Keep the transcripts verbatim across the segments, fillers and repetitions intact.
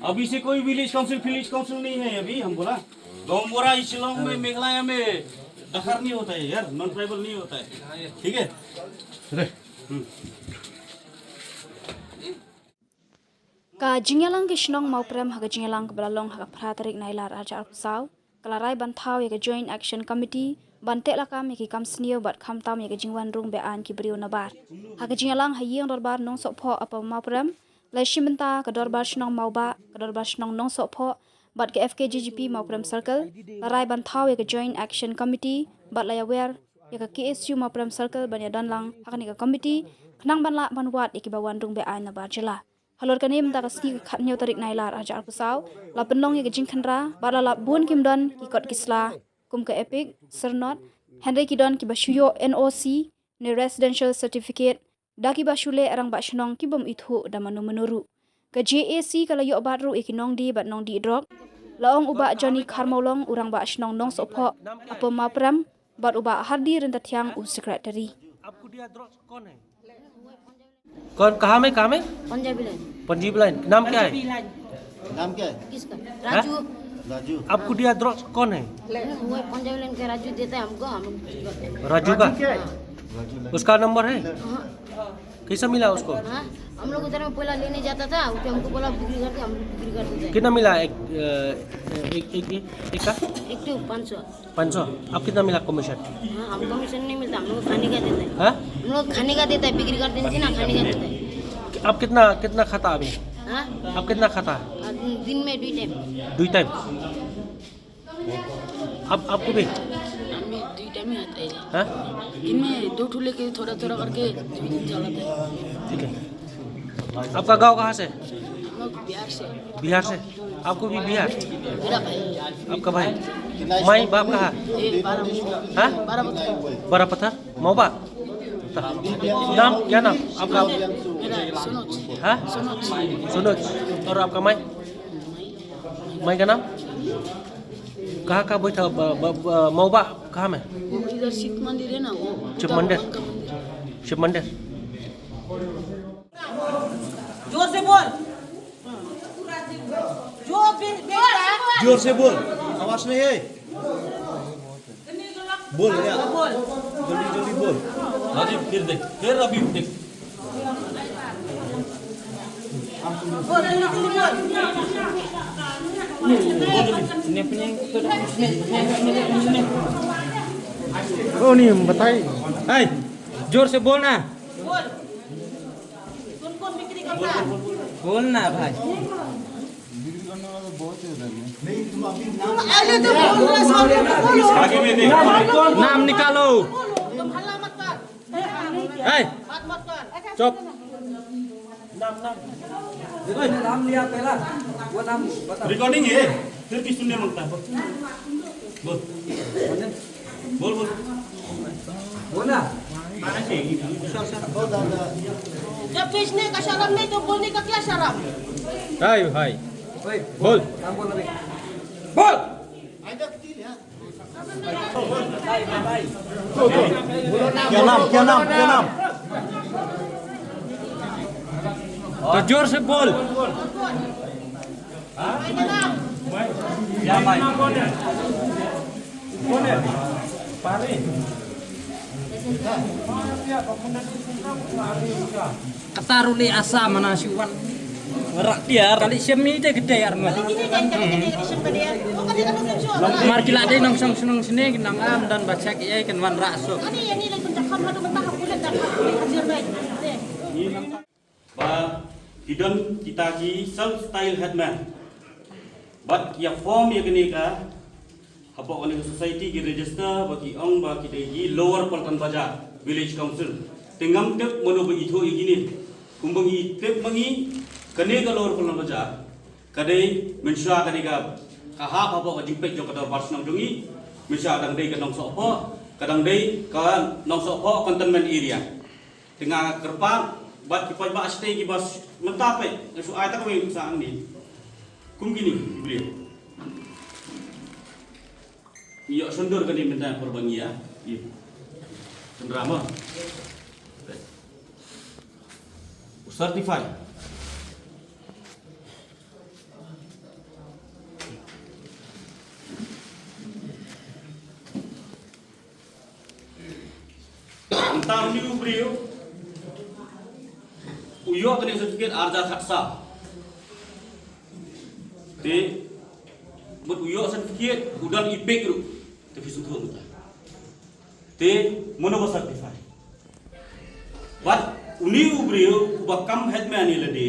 अभी से कोई विलेज काउंसिल, विलेज काउंसिल नहीं है अभी, हम बोला। गांव बोला, इस शिलोंग में, मेघालय में दखर नहीं होता है यार, नॉन ट्राइबल नहीं होता है, ठीक है? Ka jingïalang ki shnong Mawprem ha ka jingïalang kaba la long ha ka phra tarik Nailar arhajar arphew saw, ka la rai ban thaw ïa ka Joint Action Committee ban teh lakam ïa ki kam sniew bad khamtam ïa ka jingwan rung beaiñ ki briew nabar. Ha ka jingïalang ha ïing dorbar Nongsohphoh Upper Mawprem, la shim bynta ka dorbar shnong Mawbah, ka dorbar shnong Nongsohphoh bad ka F K J G P Mawprem Circle, la rai ban thaw ïa ka Joint Action Committee bad la ïawer ïa ka K S U Mawprem Circle ban ïadon lang ha kane ka committee khnang ban lah ban wad ïa kiba wan rung beaiñ nabar jylla. Halor kane mynta ka sngi ka khathynñiew tarik Nailar arhajar arphew saw, la pynlong ïa ka jingkhynra bad la lap bun kim don ki kot ki sla kum ka EPIC, Syrnod, hynrei ki don kiba shu ïoh N O C ne Residential Certificate da kiba shu leh rangbah shnong ki bym ithuh da mano mano ruh. Ka J A C ka la ïoh bat ruh ïa ki nongdie bad nongdih drok, la ong u Bah Johnny Kharmawlong u rangbah shnong Nongsohphoh Upper Mawprem bad u Bah Hardi Ryntathiang u Secretary. कौन कहाँ में कहाँ में पंजाबी लाइन पंजीब लाइन नाम क्या है नाम क्या है किसका हैं? राजू राजू आपको दिया ड्रग्स कौन है वो पंजाबी लाइन का राजू देता है हमको हम लोग बिक्री करते हैं राजू का राजू उसका नंबर है कैसे मिला उसको हाँ हम लोग उधर में पहला लेने जाता था उसे हमको बोला बिक्री करते हम लोग बिक्री कर देते हैं कितना मिला एक अ, एक एक एक, एक का एक तो पाँच सौ पाँच सौ आप कितना मिला कमीशन हाँ हम कमीशन नहीं मिलता हम लोग खाने का देता है हाँ हम लोग खाने का देता है बिक्री करते हैं ना खाने का देता है आप कितना कितना खाता अभी हाँ आप कितना खाता और दिन में दुई टाइम दुई टाइम आप आपको भी हमें दुई टाइम ही आता है हाँ दिन में दो ठो लेके थोड़ा थोड़ा करके चलाते हैं ठीक है आपका गांव कहाँ से हम लोग बिहार से बिहार से आपको भी बिहार मेरा भाई आपका भाई माई बाप कहाँ ये बारह हाँ बारह बता बड़ा पत्थर मौबा नाम क्या नाम आपका मेरा सोनोज हाँ सोनोज सुनोज और आपका माई माई का नाम कहाँ कहाँ बैठा ब- ब- ब- मौबा कहाँ में इधर शिव मंदिर है ना वो शिव मंदिर। भगवान का मंदिर शिव मंदिर जोर से बोल। जो भी बेटा जोर से बोल आवाज नहीं है बोल भैया बोल। जल्दी जल्दी बोल राजीव फिर देख, फिर अभी देख। बोल जल्दी जल्दी बोल। ओ नहीं बताइए हाय जोर से बोलना बोल। कौन कौन बिक्री करता है? बोलना भाई तुम पहले तो बोल रहे, सामने में बोलो। नाम निकालो तुम हल्ला मत कर। हाय बात मत कर। चुप रिकॉर्डिंग है, फिर भी सुनने मांगता है। बोल, बोल, बोल। बोलना जब बेचने का शर्म नहीं तो बोलने का क्या शर्म? हाय हाय बोल बोल क्या नाम क्या नाम क्या नाम तो जोर से बोल Kata ruli asa mana siwan. Rak tiar kali semi te gede arma. Mar kila dei nong song senong sini nang am dan baca kiai kan wan rak sok. Ba ki don kita ki self style headman. Bad ki ïa form ïa kane ka hapoh kane ka society ki register ba ki ong ba ki dei ki Lower Paltan Bazar Village Council. Te ngam tip mano ba ithuh ïa kine. Kumba ngi tip ma ngi kane ka Lower Paltan Bazar ka dei mynshuwa kane ka ka hap hapoh ka jingpeit jong ka dorbar shnong jong ngi. Mynshuwa ka dang dei ka Nongsohphoh ka dang dei ka Nongsohphoh Cantonment Area. Te nga kyrpad bad ki paidbah shatei kiba mynta peit nga shu ai ta kawei sa ni. Kum kini ki briew. Ngi ïoh shondur kane mynta por ba ngi ïa. Ïa. Tynra mo. U certify. U ïoh kane certificate ar hajar khatsaw. Te mut u ïoh certificate, u don EPIC ruh. Te phi sngewthuh mynta. Te mano ba certify? Bad une u briew uba kam headman ïa lade,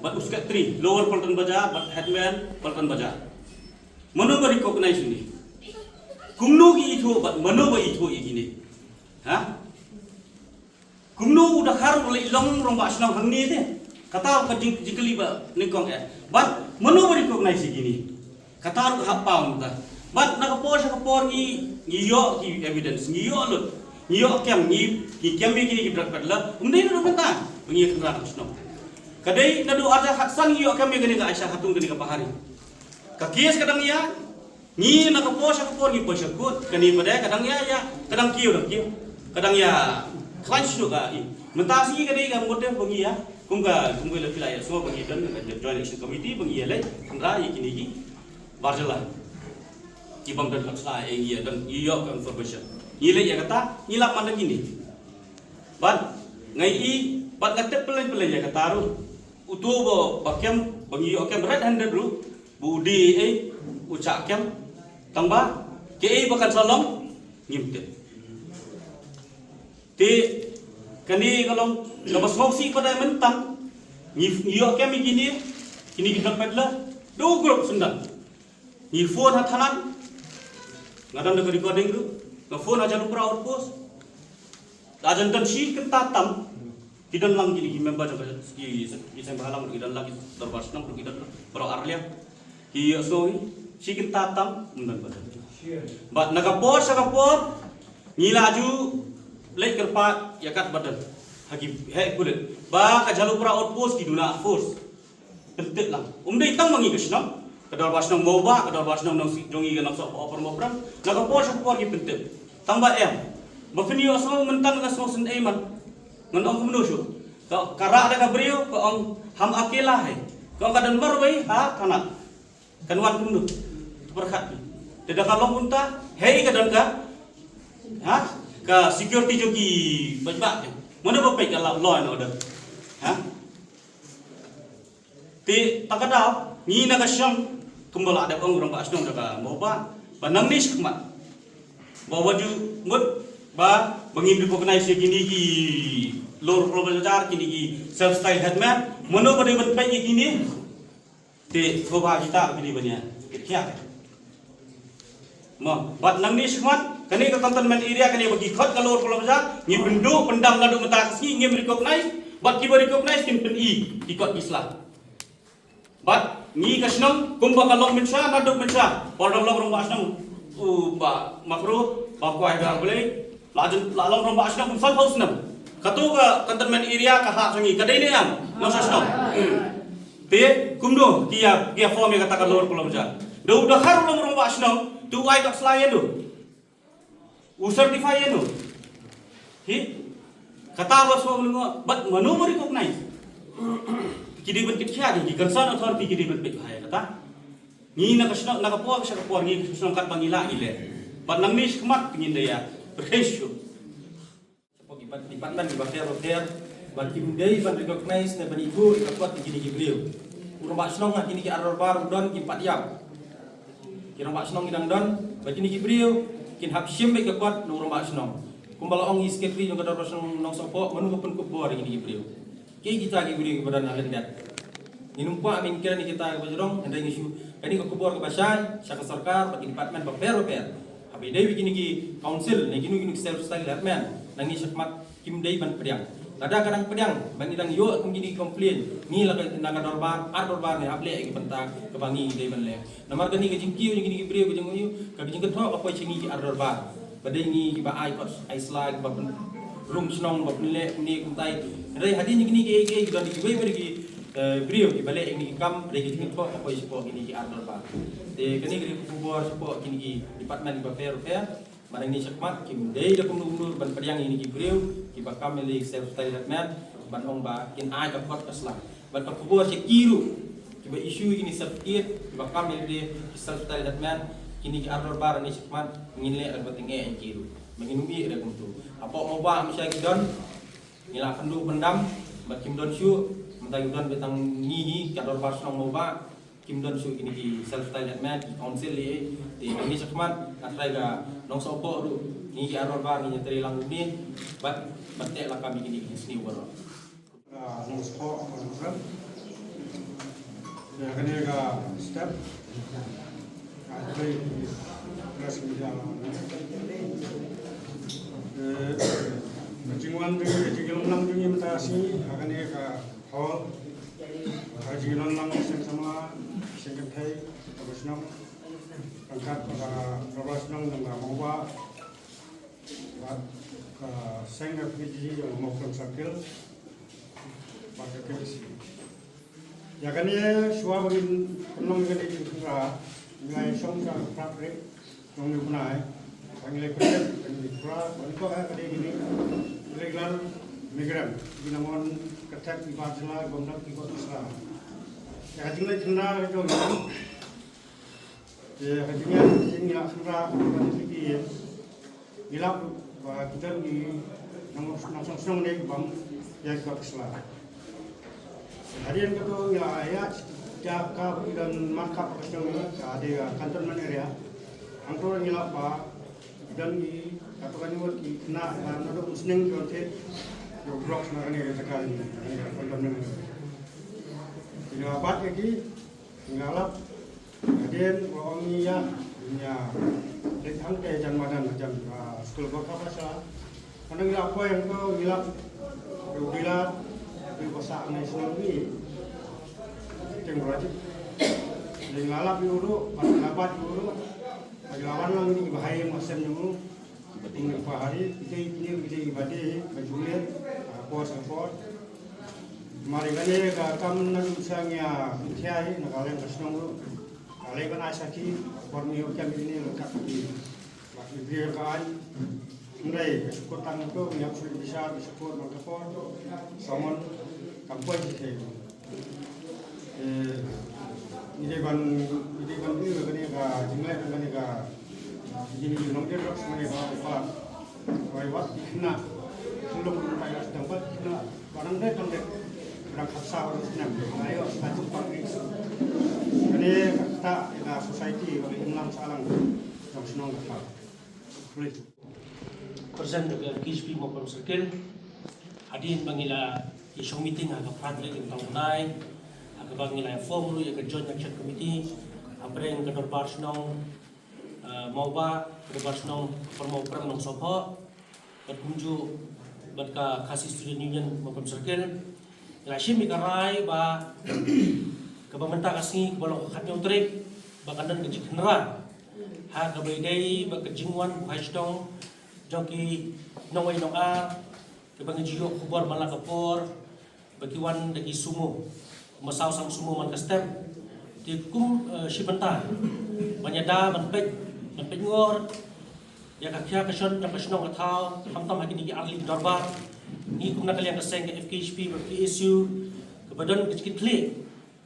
bad u secretary Lower Paltan Bazar bad headman Paltan Bazar. Mano ba recognize une? Kumno ki ithuh bad mano ba ithuh ïa kine? Ha? Kumno u Dkhar u leit long rangbah shnong hangne te? Kata ka jing, jingkylli ba nyngkong eh. Bad mano ba recognize ïa kine? Kata ruh hap paw mynta. Bad na ka por sha ka por ngi, ngi ïoh ki evidence, ngi ïoh lut, ngi ïoh kem, ngi, ngi kem ïa kine ki drug peddler. Um dei naduh mynta ba ngi ïa kynrad ha ka shnong. Ka dei naduh ar hajar khatsan ngi ïoh kem ïa kane ka Aisha Khatun, kane ka Pahari. Ka case ka dang ïaid, ngi na ka por sha ka por ngi poi sha court, kane pat de ka dang ïaid, ïaid, ka dang kiew, dang kiew. Ka dang ïa khlaiñ shuh ka i. Mynta shi ka dei ka mut de ba ngi ïa, kum ka, kum ka la phi la ïa sngew ba ngi don ka Joint Action Committee ba ngi ïa leit kynrad ïa kine ki bar jylla. Ki bym don ka sla eh, ngi ïa don, ngi ïoh ka information. Ngi leit ïa kata, ngi lap man da kine. Bad nga ïohi, bad nga tip pyllein pyllein ïa kata ruh. Uto ba, ba kem, ba ngi ïoh kem red handed ruh, ba u dei ei, u shah kem. Tang ba kaei ba kan sa long, ngim tip. Te kane ka long kaba sngewsih pat de mynta. Ngi, ngi ïoh kem ïa kine, kine ki drug peddler, da u group syndon. Ngi phone ha thana, nga don da ka recording ruh, nga phone ha Jalupara Outpost. La jan don shi kynta tam, ki don lang kine ki member jong ka, ki, ki seng bhalang, ki don lang ki dorbar shnong, ki don baroh ar liang. Ki ïohsngew, shi kynta tam, ym don pat. Bad na ka por sha ka por, ngi la ju leit kyrpad ïa katba don ha ki heh pulit ba ka Jalupara Outpost ki duna force. Pyntip lang. Um dei tang ma ngi ka shnong, ka dorbar shnong Mawbah, ka dorbar shnong Nongsi-, jong ngi ka Nongsohphoh Upper Mawprem. Na ka por sha ka por ngi pyntip. Tang ba em, ba phin ïohsngew mynta ka sngew sngewsih man. Ngan ong kumno shuh? Ka, ka rah da ka briew, ka ong, "Hum akela hai." Ka ong, "Ka don marwei ha thana." Kan wan kumno? Pyrkhat phi. Te da ka long kumta, hei ka don ka, ha? Ka security jong ki paidbah te. Mano ba peit ka law and order? Ha? Te ta ka daw, ngi na ka shnong, kumba la dep ong u rangbah shnong da ka Mawbah, ba nangne shakhmat, ba wat ju mut ba, ba ngin recognize ïa kine ki Lower Paltan Bazar, kine ki self style headman. Mano ba dei ban peit ïa kine? Te sngewbha kita ba kine ban ïa kit khia. Mo, bad nangne shakhmat, kane ka containment area, kane ba ki khot ka Lower Paltan Bazar, ngi pynduh pyndam naduh mynta ka sngi, ngim recognize, bad kiba recognize kin pyni ki kot ki sla. Bad ngi ka shnong, kumba ka long mynshuwa, naduh mynshuwa, ba la long rangbah shnong u Bah Makhro, Bah Kwai, Bah Blei, la jan, la long rangbah shnong kum sanphew snem. Kato ka containment area ka hap jong ngi, ka dei ne em, nongshong shnong. Te kumno ki ïa, ki ïa form ïa kata ka Lower Paltan Bazar? Da u Dkhar u long rangbah shnong, te u ai kot sla ïano? U certify ïano? Hi? Kata ba sngewbha ngi, bad mano ba recognize? Ki dei ban kit khia, ki concern authority ki dei ban peit bha ïa kata. Ngi na ka shnong, na ka por sha ka por, ngi ka shnong katba ngi lah ngi leh. Bad nangne shakhmat ngin da ïa pyrkhat shuh. Shapoh ki department kiba pher ba pher, ba kim dei ban recognize ne ban ithuh ïa ka kot jong kine ki briew. U rangbah shnong ha kine ki ar dorbar u don, kim pat ïap. Ki rangbah shnong ki dang don, ba kine ki briew kin hap shim beit ka kot na u rangbah shnong. Kumba la ong i secretary jong ka dorbar shnong Nongsohphoh, mano ba pynkup bor ïa kine ki briew? Ki kita ki briew kiba don ha lyndet. Ngim kwah ban kren ïa kita kiba jrong, hynrei ngi shu, kane ka khubor kaba shai sha ka sorkar bad ki department ba pher ba pher. Haba ïadei bad kine ki council ne kino kino ki self style headman, nangne shakhmat kim dei ban pdiang. Lada ka dang pdiang, ba ngi dang ïoh kum kine ki complain, ngi la ka, na ka dorbar, ar dorbar ngi hap leh ïa ki bynta kaba ngi dei ban leh. Namar kane ka jingkiew jong kine ki briew ka jong u, ka jingkynthoh ka poi sha ngi ki ar dorbar. Ba dei ngi kiba ai kot ai sla, kiba pynrung shnong, ba pynleh kumne kumtai. Hynrei hadien kine kiei kiei ki don kiwei pat ki, eh, briew kiba leh ïa kine ki kam, hynrei ka jingkynthoh ka poi shapoh kine ki ar dorbar. Te kane ka dei ka khubor shapoh kine ki department kiba pher ba pher. Ba nangne shakhmat kim dei da kumno kumno ban pdiang ïa kine ki briew kiba kam ïaleh self style headman, ban ong ba kin ai ka kot ka sla. Bad ka khubor sha ki ruh kiba issue ïa kine certificate, kiba kam ïaleh ki self style headman, kine ki ar dorbar nangne shakhmat ngin leh da kaba tyngeh ïa ki ruh. Ba ngin ym ïeh da kumto. Hapoh Mawbah hynrei ki don, Ngi la kynduh pyndam bad kim don shuh, mynta kim don beit tang ngi hi ka dorbar shnong Mawbah, kim don shuh kine ki self styled headman, ki council hi. Te ngi shakhmat nga trai ka nongsohpok ruh ngi ki ar dorbar ngi ïatrei lang kumne bad bad te la kam kine ki sniew baroh. Ah, nongsohpok, nongsohpok. Ïa kane ka step. Ka trei press media. Eh, ka jingwan jong ngi, ka jinglong lang jong ngi mynta shi, ha kane ka hall. Ka jinglong lang seng samla, seng kynthei, ka ba shnong. Pangkat ka ba shnong jong ka Mawbah. Bad ka seng F K G jong Mawprem Circle. Bad ka K B C. Ïa kane shuwa ba ngin pynlong ïa kane ka jingkhynra, ngi la ïa shong sha ka prap ri jong ngi u bnai. Ba ngi la kynrep, ba ngi la khynra, ba ngi la ïa kane kine illegal migrant. Ki nang wan ka thep ki bar jylla, ki bym dap ki kot ki sla. Ïa ka jingleh khynra ka jong ngi. Te ka jingïa, ka jingïa khynra ka jong ka jingïa. Ngi lap ba ki don ki nong, nongshong shnong ne bam ïa ki ba ka sla. Hadien kato ngi la ïa ïa ka ba ki don markap ba ka shnong ne ka dei ka cantonment area. Hangto ngi lap ba ki don ki kato ka ñiewt ki khynnah ba naduh u snem ki wan thied. Ki block na kane ka jaka ne, kane ka cantonment area. Ngi la bat ïa ki Nga lap, hadien ba ong ïa, ïa leit hangtei jan madan, jan, ah, skul ba ka ba sha. Hynrei ngi la poi hangto ngi lap, ïa u dealer, ïa u ba sah ngi sngewbha ngi. Teng rajik. Ngi la lap ïa u ruh, ba ngi la bat ïa u ruh. Ba ngi la wan lang ngi ba hai ïa u sem ïa u. Kum pahari, kita ini kita ibadah, bajulet, ah, pos, pos. Mari kane ka kam na dum sang ïa, kiai, na ka liang ka shnong ruh. Ka liang ka na sakhi, por ni ïoh kiam ini, lengkap ki. Bad ki briew ka aiñ. Hynrei, ka shukor tang to, ngi hap shu bishar, ka shukor, man ka por. Samon, kam poi shi khe. Eh, ngi dei ban, ngi dei ban ïoh kane ka jingleh kane ka, ngi dei ban ïoh drugs kane ka, ka, ka wat ki khynnah. Shu long ka ïa sdang bad khynnah ba nang dei tang dei. Ba dang khapsa ba dang snem. Nga ïoh sa juk pang ri. Kane ka kata ïa ka society ba ka imlang sahlang jong shnong ka. Please. Present da ka K H P Mawprem Circle. Hadien ba ngi la ïa shong meeting ha ka Friday ka tang bnai, ha kaba ngi la form ruh ïa ka Joint Action Committee hapdeng ka dorbar shnong, eh, Mawbah, ka dorbar shnong Upper Mawprem Nongsohphoh, bad kumjuh bad ka Khasi Student Union Mawprem Circle. Ngi la shim ïa ka rai ba kaba mynta ka sngi kaba long ka khathynñiew tarik ba kan don ka jingkhynra ha kaba ïadei bad ka jingwan buhai shnong jong ki nongwei nongar kaba ngi ju ïoh khubor man la ka por ba ki wan da ki sumo, ba saw sam sumo man ka step. Te kum, eh, shi bynta ban ïada ban peit, ban peit ngor ïa ka khia ka shon jong ka shnong ka thaw, khamtam ha kine ki arliang dorbar. Ngi kum na ka liang ka seng ka F K H P bad K S U kaba don ka jingkitkhlieh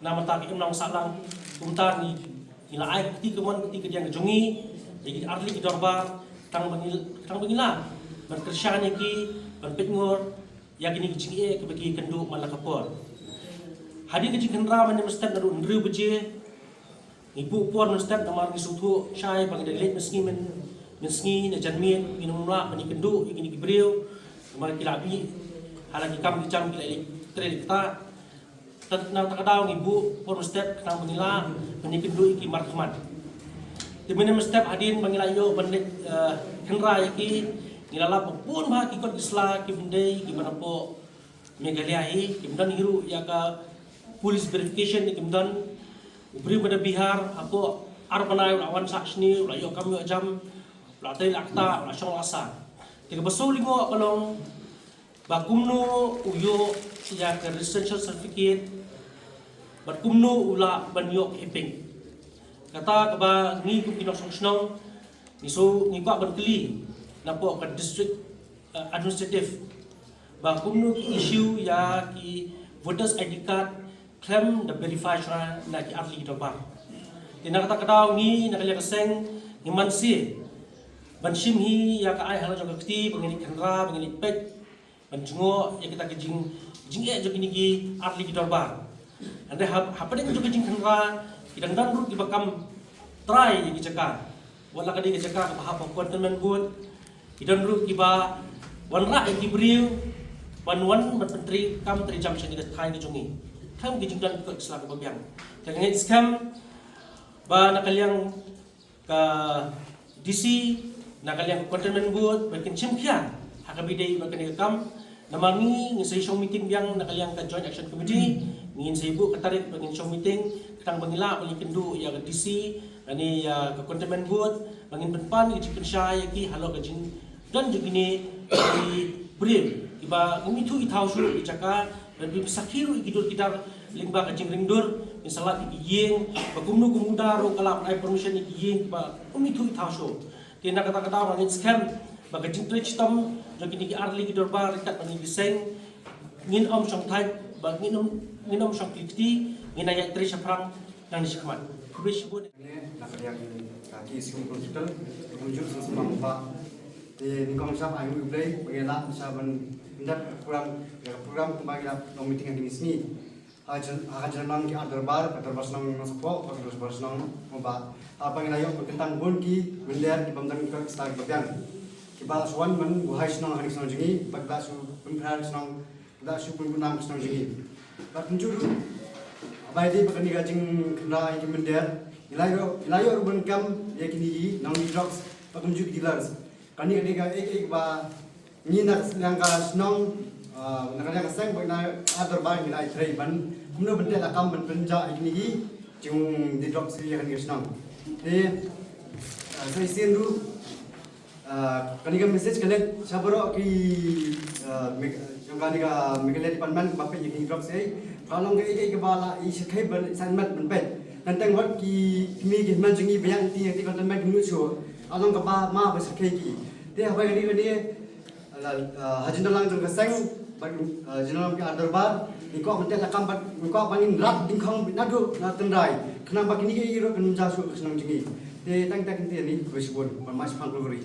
na ka bynta ka imlang sahlang, kumta ngi, ngi la ai ka kti kamon ka kti kadiang ka jong ngi ïa ki arliang ki dorbar, tang ba ngi, tang ba ngi lah ban kyrshan ïa ki, ban peit ngor ïa kine ki jingeh kiba ki kynduh man la ka por. Hadien ka jingkhynra mynne mynstep naduh hynriew baje, ngi buh por mynstep namar ngi sngewthuh shai ba ngi dang leit mynsngi, myn, mynsngi na janmiet, ngin ym lah ban ïakynduh ïa kine ki briew namar ki la mih ha la ki kam ki jam, ki la leit trei leit ktah. Te na kata ka daw ngi buh por mynstep khnang ba ngi lah ban ïakynduh ïa ki markhmat. Te mynne mynstep hadien ba ngi la ïoh ban leit, eh, khynra ïa ki, ngi la lap ba bun bha ki kot ki sla kim dei kiba na poh Meghalaya hi, kim don hi ruh ïa ka police verification, kim don. U briew ba na Bihar hapoh ar bnai u la wan sah shane, u la ïoh kam ïoh jam, u la trei la ktah, u la shong la sah. Te kaba sngewlyngngoh ka long ba kumno u ïoh ïa ka residential certificate bad kumno u lah ban ïoh hapdeng. Kata kaba ngi kum ki nongshong shnong ngi sngew ngi kwah ban kylli napoh ka district, eh, administrative ba kumno ki issue ïa ki voters I D card khlem da verify shuwa na ki arliang ki dorbar. Te na kata ka daw ngi na ka liang ka seng ngi man shuh ban shim hi ïa ka aiñ halor jong ka kti ba ngin ïa khynra, ba ngin ïa peit, Ban jngoh ïa kita ki jing, jingeh jong kine ki artylli ki dorbar. Hynrei hap, hapdeng jong ki jingkhynra ki dang don ruh kiba kam trai ïa ki jaka. Wat la ka dei ka jaka kaba hap ha containment board, ki don ruh kiba wanrah ïa ki briew ban wan ban pyntreikam treijam sha kane ka thaiñ ka jong ngi. Khlem ki jingdon ki sla kaba biang. Te nga ngeit skhem ba na ka liang ka D C, na ka liang ka containment board, ba kin shim khia ha kaba ïadei bad kane ka kam. Namar ngi, ngin sa ïa shong meeting biang na ka liang ka Joint Action Committee, ngin sa ïa buh ka tarik ba ngin shong meeting, khnang ba ngin lah ban ïakynduh ïa ka D C lane ïa ka containment board, ba ngin pynpan ïa ka jingpynshai ïa ki halor ka jingdon jong kine ki briew kiba ngim ithuh ithaw shuh ïa ki jaka, ban pynsakhi ruh ïa ki dur ki dar lyngba ka jingring dur, ngin sa lap ïa ki ïing, ba kumno kumno ruh ka lah ban ai permission ïa ki ïing kiba ngim ithuh ithaw shuh. Te na kata ka daw nga ngeit skhem ba ka jingtrei shitom jong kine ki artylli ki dorbar ryngkat bad ngi ki seng, ngin ym shong thait, ba ngin ym, ngin ym shong kli kti, ngin ïaid trei shaphrang nangne shakhmat. Khublei shibun. Ne, na ka liang ka K S U Hospital, ka kumjuh sngewsih ba. Te nyngkong shap ai nguh ïa U Blei ba ngi la shah ban pyndep ka program, ka program kumba ngi la long meeting ha kine ki sngi. Ha ka jyl-, ha ka jylliew ki ar dorbar, ka dorbar shnong Nongsapoh, ka dorbar shnong Mawbah. Haba ngi la ïoh ban kyntang bun ki mynder ki bym don ka sla kiba biang, kiba la shu wan ban buhai shnong ha kane ka shnong jong ngi, bad la shu pynphriang shnong, la shu pynbun nam ka shnong jong ngi. Bad kumjuh ruh, haba ïadei bad kane ka jingkhynra ïa ki mynder, ngi la ïoh, ngi la ïoh ruh ban kam ïa kine ki nongdie drugs, bad kumjuh ki dealers. Kane ka dei kaei kaei kaba ngi na ka liang ka shnong, ah, na ka liang ka seng bad na ar dorbar ngi la ïatrei ban kumno ban teh lakam ban pynjah ïa kine ki jingdie drugs ïa kane ka shnong. Te, ah, sa shisien ruh, ah, kane ka message ka leit sha baroh ki, ah, me-, jong kane ka Meghalaya Department ba peit ïa kine ki drugs ei. Ka long kaei kaei kaba la i shyrkhei ban i saiñ met ban peit. Teng teng wat ki kmie ki hynmen jong ngi ba ïaid ïa kine ki containment ki mut shuh. Ka long kaba ma ba shyrkhei ki. Te haba ïadei kane, la, ah, ha jingdon lang jong ka seng bad, ah, jingdon lang ki ar dorbar, ngi kwah ban teh lakam bad ngi kwah ba ngin rat dyngkhong naduh na tynrai, khnang ba kine kiei ruh kin jia shuh ka shnong jong ngi. Te tang tang kynti ïa ni, khublei shibun, ban map shaphrang khublei.